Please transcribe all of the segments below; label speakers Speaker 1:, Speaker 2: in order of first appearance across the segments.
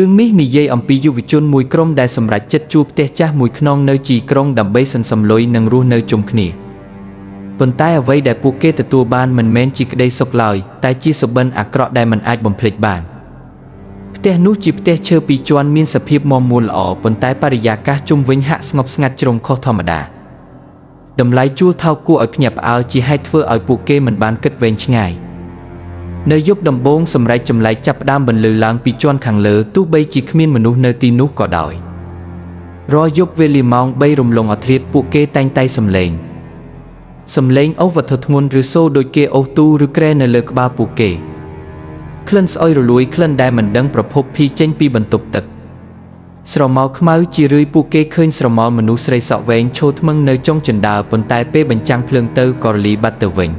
Speaker 1: រឿងនេះនិយាយអំពីយុវជនមួយក្រុមដែលសម្រេចចិត្តជួលផ្ទះចាស់មួយខ្នងនៅជីក្រុងដើម្បីសន្សំលុយនិងរស់នៅជុំគ្នាប៉ុន្តែអ្វីដែលពួកគេទទួលបានមិនមែនជាក្តីសុខឡើយតែជាសុបិនអាក្រក់ដែលមិនអាចបំភ្លេចបានផ្ទះនោះជាផ្ទះឈើពីរជាន់មានសភាពមាំមួនល្អប៉ុន្តែបរិយាកាសជុំវិញហាក់ស្ងប់ស្ងាត់ជ្រុងខុសធម្មតាតម្លៃជួលថោកគួរឲ្យភ្ញាក់ផ្អើលជាហេតុធ្វើឲ្យពួកគេមិនបានគិតវែងឆ្ងាយនៅយប់ដំបូងសម្រែកចម្លែកចាប់ផ្ដើមបន្លឺឡើងពីជាន់ខាងលើទោះបីជាគ្មានមនុស្សនៅទីនោះក៏ដោយរាល់យប់វេលាម៉ោង3រំលងអធ្រាត្រពួកគេតែងតែសម្លេងអូសវត្ថុធ្ងន់ឬសូរដូចគេអូសទូឬគ្រែនៅលើក្បាលពួកគេក្លិនស្អុយរលួយក្លិនដែលមិនដឹងប្រភពភីចេញពីបន្ទប់ទឹកស្រមោលខ្មៅជារឿយពួកគេឃើញស្រមោលមនុស្សស្រីសក់វែងឈរថ្មឹងនៅចុងជណ្ដើរប៉ុន្តែពេលបញ្ចាំងភ្លើងទៅក៏រលីបាត់ទៅវិញ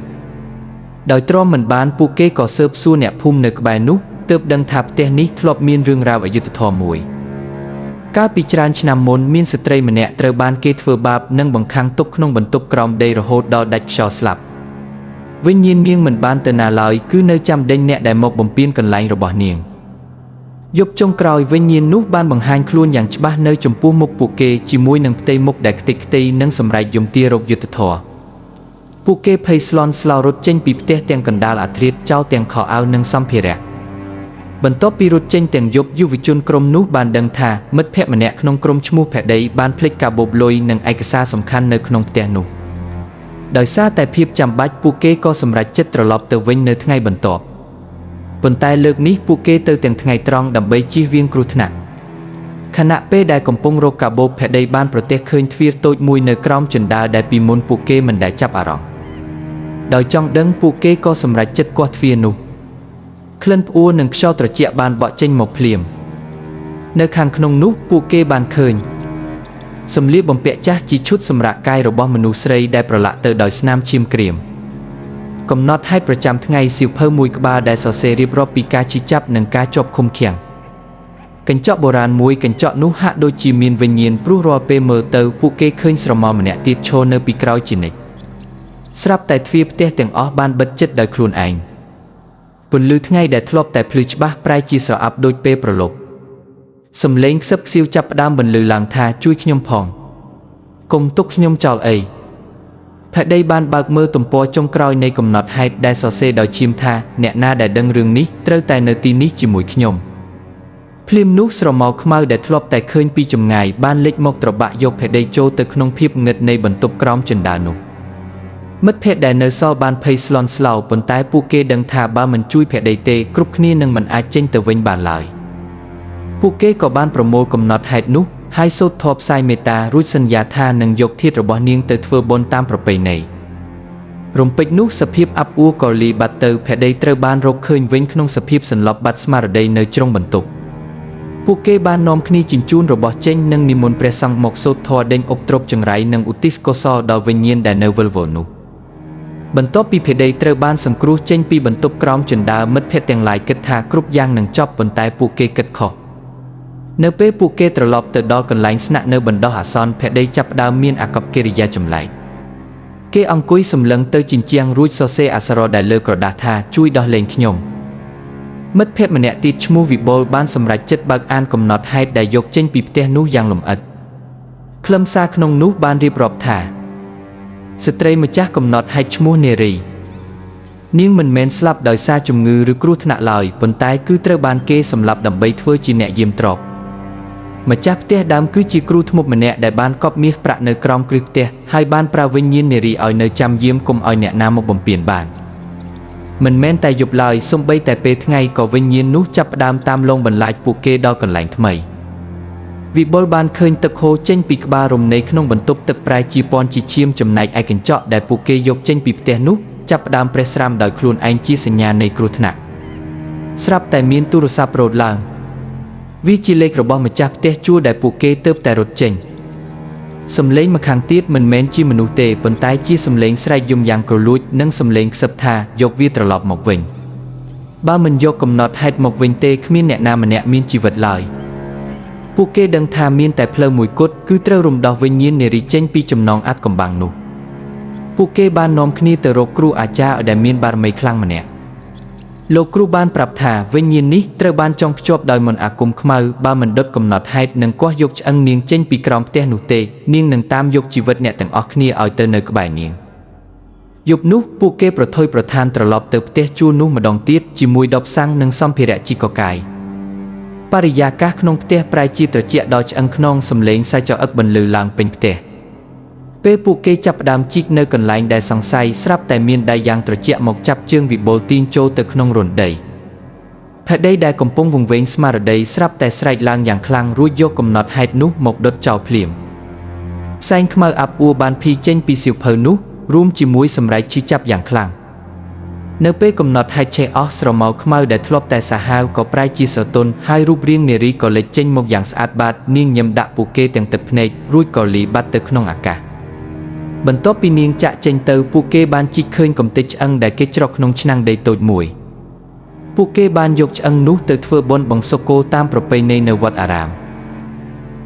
Speaker 1: ដោយទ្រាំមិនបានពួកគេក៏ស៊ើបសួរអ្នកភូមិនៅក្បែរនោះទើបដឹងថាផ្ទះនេះធ្លាប់មានរឿងរ៉ាវអយុត្តិធម៌មួយកាលពីច្រើនឆ្នាំមុនមានស្ត្រីម្នាក់ត្រូវបានគេធ្វើបាបនិងបង្ខាំងទុកក្នុងបន្ទប់ក្រោមដីរហូតដល់ដាច់ខ្យល់ស្លាប់វិញ្ញាណនាងមិនបានទៅណាឡើយគឺនៅចាំដេញអ្នកដែលមកបំពេញកន្លែងរបស់នាងយប់ចុងក្រោយវិញ្ញាណនោះបានបង្ហាញខ្លួនយ៉ាងច្បាស់នៅចំពោះមុខពួកគេជាមួយនឹងផ្ទៃមុខដែលខ្ទេចខ្ទីនិងសម្រែកយំទារកយុត្តិធម៌ពួកគេភ័យស្លន់ស្លោរត់ចេញពីផ្ទះទាំងកណ្ដាលអាធ្រាត្រចោលទាំងខោអាវនិងសម្ភារៈបន្ទាប់ពីរត់ចេញទាំងយប់យុវជនក្រុមនោះបានដឹងថាមិត្តភក្តិម្នាក់ក្នុងក្រុមឈ្មោះភក្តីបានភ្លេចកាបូបលុយនិងឯកសារសំខាន់នៅក្នុងផ្ទះនោះដោយសារតែភាពចាំបាច់ពួកគេក៏សម្រេចចិត្តត្រឡប់ទៅវិញនៅថ្ងៃបន្ទាប់ប៉ុន្តែលើកនេះពួកគេទៅទាំងថ្ងៃត្រង់ដើម្បីជៀសវាងគ្រោះថ្នាក់ខណៈពេលដែលកំពុងរកកាបូបភក្តីបានប្រទះឃើញទ្វារតូចមួយនៅក្រោមជណ្ដើរដែលពីមុនពួកគេមិនដែលចាប់អារម្មណ៍ដោយចង់ដឹងពួកគេក៏សម្រេចចិត្តគាស់ទ្វារនោះក្លិនផ្អួរនិងខ្យល់ត្រជាក់បានបក់ចេញមកភ្លាមនៅខាងក្នុងនោះពួកគេបានឃើញសម្លៀកបំពាក់ចាស់ជាឈុតសម្រាប់កាយរបស់មនុស្សស្រីដែលប្រឡាក់ទៅដោយស្នាមឈាមក្រៀមកំណត់ហេតុប្រចាំថ្ងៃសៀវភៅមួយក្បាលដែលសរសេររៀបរាប់ពីការឈឺចាប់និងការជាប់ឃុំឃាំងកញ្ចក់បុរាណមួយកញ្ចក់នោះហាក់ដូចជាមានវិញ្ញាណព្រោះរាល់ពេលមើលទៅពួកគេឃើញស្រមោលម្នាក់ទៀតឈរនៅពីក្រោយជានិច្ចស្រាប់តែទ្វារផ្ទះទាំងអស់បានបិទជិតដោយខ្លួនឯងពន្លឺថ្ងៃដែលធ្លាប់តែភ្លឺច្បាស់ប្រែជាស្រអាប់ដូចពេលប្រលប់សំឡេងខ្សឹបខ្សៀវចាប់ផ្ដើមបន្លឺឡើងថាជួយខ្ញុំផងកុំទុកខ្ញុំចោលអីភក្តីបានបើកមើលទំព័រចុងក្រោយនៃកំណត់ហេតុដែលសរសេរដោយឈាមថាអ្នកណាដែលដឹងរឿងនេះត្រូវតែនៅទីនេះជាមួយខ្ញុំភ្លាមនោះស្រមោលខ្មៅដែលធ្លាប់តែឃើញពីចម្ងាយបានលេចមកត្របាក់យកភក្តីចូលទៅក្នុងភាពងឹតនៃបន្ទប់ក្រោមជណ្ដើរនោះមិត្តភក្តិដែលនៅសល់បានភ័យស្លន់ស្លោប៉ុន្តែពួកគេដឹងថាបើមិនជួយភក្តីទេគ្រប់គ្នានឹងមិនអាចចេញទៅវិញបានឡើយពួកគេក៏បានប្រមូលកំណត់ហេតុនោះហើយសូត្រធម៌ផ្សាយមេត្តារួចសន្យាថានឹងយកធាតុរបស់នាងទៅធ្វើបុណ្យតាមប្រពៃណីរំពេចនោះសភាពអាប់អួរក៏លីបាត់ទៅភក្តីត្រូវបានរកឃើញវិញក្នុងសភាពសន្លប់បាត់ស្មារតីនៅជ្រុងបន្ទប់ពួកគេបាននាំគ្នាជញ្ជូនរបស់ចេញនិងនិមន្តព្រះសង្ឃមកសូត្រធម៌ដេញឧបទ្រពចង្រៃនិងឧទ្ទិសកុសលដល់វិញ្ញាណដែលនៅវិលវល់នោះបន្ទាប់ពីភក្តីត្រូវបានសង្គ្រោះចេញពីបន្ទប់ក្រោមជណ្ដើរមិត្តភក្តិទាំងឡាយគិតថាគ្រប់យ៉ាងនឹងចប់ប៉ុន្តែពួកគេគិតខុសនៅពេលពួកគេត្រឡប់ទៅដល់កន្លែងស្នាក់នៅបណ្ដោះអាសន្នភក្តីចាប់ផ្ដើមមានអាកប្បកិរិយាចម្លែកគេអង្គុយសម្លឹងទៅជញ្ជាំងរួចសរសេរអក្សរដែលលើក្រដាសថាជួយដោះលែងខ្ញុំមិត្តភក្តិម្នាក់ទៀតឈ្មោះវិបុលបានសម្រេចចិត្តបើកអានកំណត់ហេតុដែលយកចេញពីផ្ទះនោះយ៉ាងលម្អិតខ្លឹមសារក្នុងនោះបានរៀបរាប់ថាស្ត្រីម្ចាស់កំណត់ហេតុឈ្មោះនារីនាងមិនមែនស្លាប់ដោយសារជំងឺឬគ្រោះថ្នាក់ឡើយប៉ុន្តែគឺត្រូវបានគេសម្លាប់ដើម្បីធ្វើជាអ្នកយាមទ្រព្យម្ចាស់ផ្ទះដើមគឺជាគ្រូធ្មប់ម្នាក់ដែលបានកប់មាសប្រាក់នៅក្រោមគ្រឹះផ្ទះហើយបានប្រើវិញ្ញាណនារីឲ្យនៅចាំយាមកុំឲ្យអ្នកណាមកបំពានបានមិនមែនតែយប់ឡើយសូម្បីតែពេលថ្ងៃក៏វិញ្ញាណនោះចាប់ផ្ដើមតាមលងបន្លាចពួកគេដល់កន្លែងថ្មីវិបុលបានឃើញទឹកហូរចេញពីក្បាលរំនៃក្នុងបន្ទប់ទឹកប្រែជាពណ៌ជាឈាមចំណែកឯកញ្ចក់ដែលពួកគេយកចេញពីផ្ទះនោះចាប់ផ្ដើមប្រេះស្រាំដោយខ្លួនឯងជាសញ្ញានៃគ្រោះថ្នាក់ស្រាប់តែមានទូរស័ព្ទរត់ឡើងវាជាលេខរបស់ម្ចាស់ផ្ទះជួលដែលពួកគេទើបតែរត់ចេញសំឡេងម្ខាងទៀតមិនមែនជាមនុស្សទេប៉ុន្តែជាសំឡេងស្រែកយំយ៉ាងគ្រលួចនិងសំឡេងខ្សឹបថាយកវាត្រឡប់មកវិញបើមិនយកកំណត់ហេតុមកវិញទេគ្មានអ្នកណាម្នាក់មានជីវិតឡើយពួកគេដឹងថាមានតែផ្លូវមួយគត់គឺត្រូវរំដោះវិញ្ញាណនារីចេញពីចំណងអាថ៌កំបាំងនោះពួកគេបាននាំគ្នាទៅរកគ្រូអាចារ្យដែលមានបារមីខ្លាំងម្នាក់ លោកគ្រូបានប្រាប់ថាវិញ្ញាណនេះត្រូវបានចងភ្ជាប់ដោយមន្តអាគមខ្មៅបើមិនដុតកំណត់ហេតុនិងគាស់យកឆ្អឹងនាងចេញពីក្រោមផ្ទះនោះទេនាងនឹងតាមយកជីវិតអ្នកទាំងអស់គ្នាឲ្យទៅនៅក្បែរនាងយប់នោះពួកគេប្រថុយប្រថានត្រឡប់ទៅផ្ទះជួលនោះម្ដងទៀតជាមួយដបសាំងនិងសម្ភារៈជីកកាយបរិយាកាសក្នុងផ្ទះប្រែជាត្រជាក់ដល់ឆ្អឹងខ្នងសំឡេងសាច់ចអឹកបន្លឺឡើងពេញផ្ទះពេលពួកគេចាប់ផ្ដើមជីកនៅកន្លែងដែលសង្ស័យស្រាប់តែមានដៃយ៉ាងត្រជាក់មកចាប់ជើងវិបុលទាញចូលទៅក្នុងរន្ធដីភក្តីដែលកំពុងវង្វេងស្មារតីស្រាប់តែស្រែកឡើងយ៉ាងខ្លាំងរួចយកកំណត់ហេតុនោះមកដុតចោលភ្លាមផ្សែងខ្មៅអាប់អួរបានភីចេញពីសៀវភៅនោះរួមជាមួយសម្រែកឈឺចាប់យ៉ាងខ្លាំងនៅពេលកំណត់ហេតុឆេះអស់ស្រមោលខ្មៅដែលធ្លាប់តែសាហាវក៏ប្រែជាស្រទន់ហើយរូបរាងនារីក៏លេចចេញមកយ៉ាងស្អាតបាតនាងញឹមដាក់ពួកគេទាំងទឹកភ្នែករួចក៏លីបាត់ទៅក្នុងអាកាសបន្ទាប់ពីនាងចាក់ចេញទៅពួកគេបានជីកឃើញកំទេចឆ្អឹងដែលគេច្រកក្នុងឆ្នាំងដីតូចមួយពួកគេបានយកឆ្អឹងនោះទៅធ្វើបុណ្យបង្សុកូលតាមប្រពៃណីនៅវត្តអារាម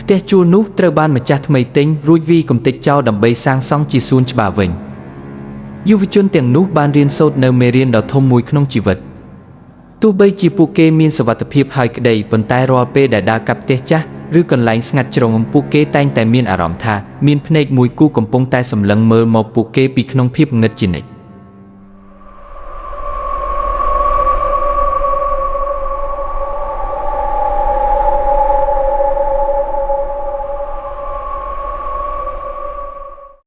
Speaker 1: ផ្ទះជួលនោះត្រូវបានម្ចាស់ថ្មីទិញរួចវីកំទេចចោលដើម្បីសាងសង់ជាសួនច្បារវិញយុវជនទាំងនោះបានរៀនសូត្រនៅមេរៀនដ៏ធំមួយក្នុងជីវិតទោះបីជាពួកគេមានសុវត្ថិភាពហើយក្តីប៉ុន្តែរាល់ពេលដែលដើរកាត់ផ្ទះចាស់ឬកន្លែងស្ងាត់ជ្រងំពួកគេតែងតែមានអារម្មណ៍ថាមានភ្នែកមួយគូកំពុងតែសម្លឹងមើលមកពួកគេពីក្នុងភាពងឹតជានិច្ច។